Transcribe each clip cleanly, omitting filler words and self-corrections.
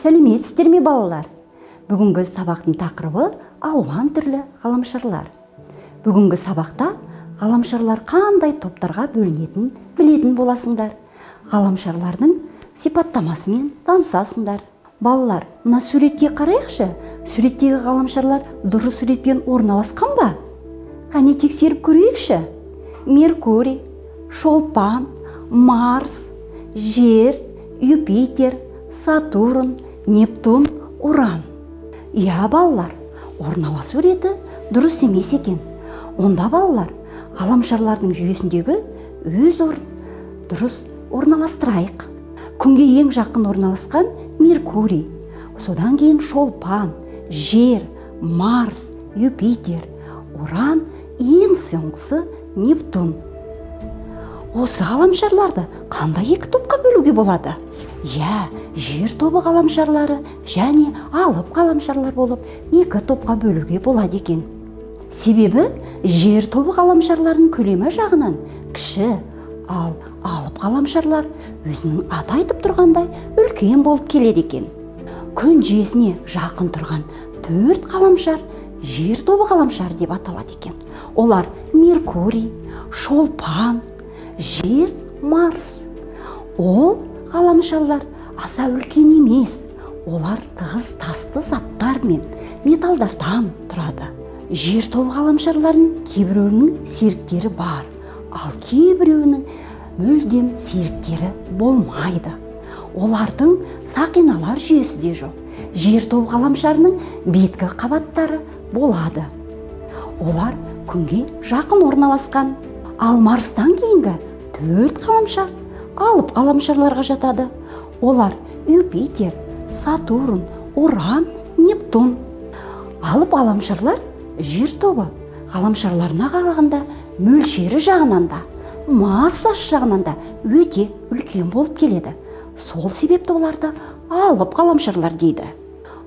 Сәлеметсіздер ме, балалар? Бүгінгі сабақтың тақырыбы алуан түрлі ғаламшарлар. Бүгінгі сабақта ғаламшарлар қандай топтарға бөлінетінін білетін боласыңдар. Ғаламшарлардың сипаттамасымен танысасыңдар. Балалар, мына суретке қарайықшы. Суреттегі ғаламшарлар дұрыс ретпен орналасқан ба? Қане, тексеріп көрейікші. Меркурий, Шолпан, Марс, Жер, Юпитер, Сатурн, Нептун, Уран. Иә, балалар, орналасу реті дұрыс емес екен. Онда, балалар, ғаламшарлардың жүйесіндегі өз орнын дұрыс орналастырайық. Күнге ең жақын орналасқан Меркурий, содан кейін Шолпан, Жер, Марс, Юпитер, Уран, ең соңғысы Нептун. Осы ғаламшарларды қандай екі топқа бөлуге болады? Иә, жер тобы ғаламшарлары және алып ғаламшарлар болып екі топқа бөлуге болады екен. Себебі жер тобы ғаламшарларының көлемі жағынан кіші, ал алып ғаламшарлар өзінің аты айтып тұрғандай үлкен болып келеді екен. Күн жүйесіне жақын тұрған төрт ғаламшар жер тобы ғаламшары деп аталады екен. Олар Меркурий, Шолпан, Жер, Марс. Ол ғаламшарлар аса үлкен емес, олар тығыз тасты заттар мен металдардан тұрады. Жер тобы ғаламшарларының кейбіреуінің серіктері бар, ал кейбіреуінің мүлдем серіктері болмайды. Олардың сақиналар жүйесі де жоқ. Жер тобы ғаламшарының беткі қабаттары болады. Олар күнге жақын орналасқан. Ал Марстан кейінгі төрт ғаламшар алып ғаламшарларға жатады. Олар Юпитер, Сатурн, Уран, Нептун. Алып ғаламшарлар жер тобы ғаламшарларына қарағанда мөлшері жағынан да, массасы жағынан да өте үлкен болып келеді. Сол себепті оларды алып ғаламшарлар дейді.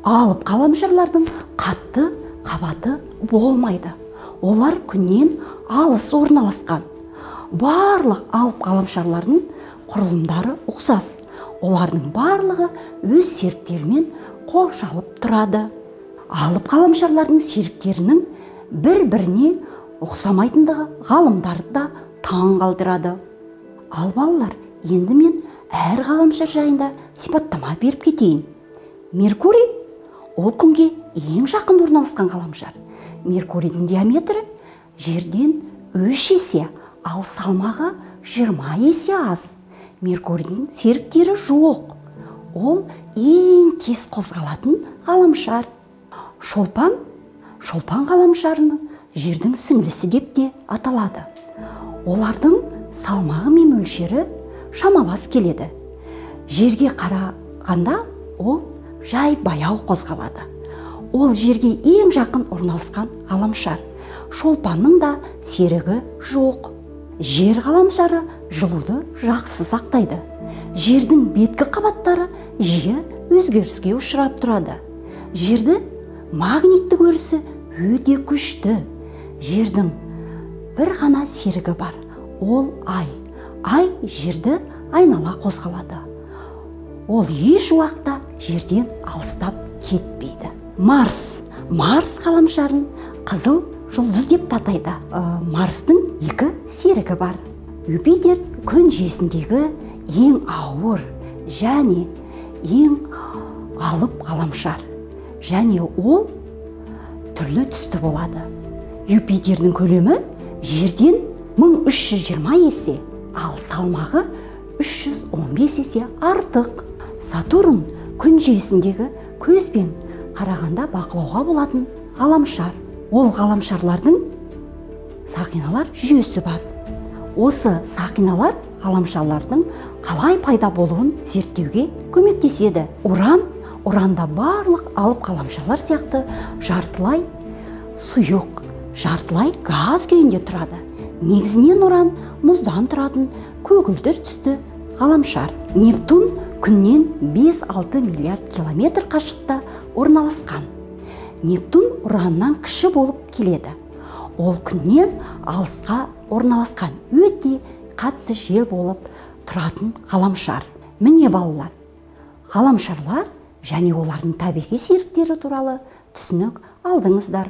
Алып ғаламшарлардың қатты қабаты болмайды. Олар күннен алыс орналасқан. Барлық алып ғаламшарлардың құрылымдары ұқсас. Олардың барлығы өз серіктерімен қоршалып тұрады. Алып ғаламшарлардың серіктерінің бір-біріне ұқсамайтындығы ғалымдарды да таң қалдырады. Ал балалар, енді мен әр ғаламшар жайында сипаттама беріп кетейін. Меркурий ол күнге ең жақын орналасқан ғаламшар. Меркурийдің диаметрі жерден 3 есе, ал салмағы 20 есе аз. Меркурийдің серіктері жоқ. Ол ең тез қозғалатын ғаламшар. Шолпан, Шолпан ғаламшарының жердің сіңлісі деп те аталады. Олардың салмағы мен мөлшері шамалас келеді. Жерге қарағанда ол жай баяу қозғалады. Ол жерге ең жақын орналасқан ғаламшар. Шолпанның да серігі жоқ. Жер ғаламшары жылуды жақсы сақтайды. Жердің беткі қабаттары жиі өзгеріске ұшырап тұрады. Жерді магниттік өрісі өте күшті. Жердің бір ғана серігі бар. Ол ай. Ай жерді айнала қозғалады. Ол еш уақытта жерден алыстап кетпейді. Марс. Марс ғаламшарын қызыл жұлдыз деп атайды. Марстың екі серігі бар. Юпитер күн жүйесіндегі ең ауыр және ең алып ғаламшар. Және ол түрлі түсті болады. Юпитердің көлемі жерден 1320 есе, ал салмағы 315 есе артық. Сатурн күн жүйесіндегі көзбен қарағанда бақылауға болатын ғаламшар. Ол ғаламшарлардың сақиналар жүйесі бар. Осы сақиналар ғаламшарлардың қалай пайда болуын зерттеуге көмектеседі. Уран, Уранда барлық алып ғаламшарлар сияқты жартылай сұйық, жартылай газ күйінде тұрады. Негізінен Уран мұздан тұратын көгілдір түсті ғаламшар. Нептун күннен 5-6 миллиард километр қашықта орналасқан. Нептун Ураннан кіші болып келеді. Ол күннен алысқа орналасқан өте қатты жел болып тұратын ғаламшар. Міне, балалар, ғаламшарлар Және олардың табиғи серіктері туралы түсінік алдыңыздар.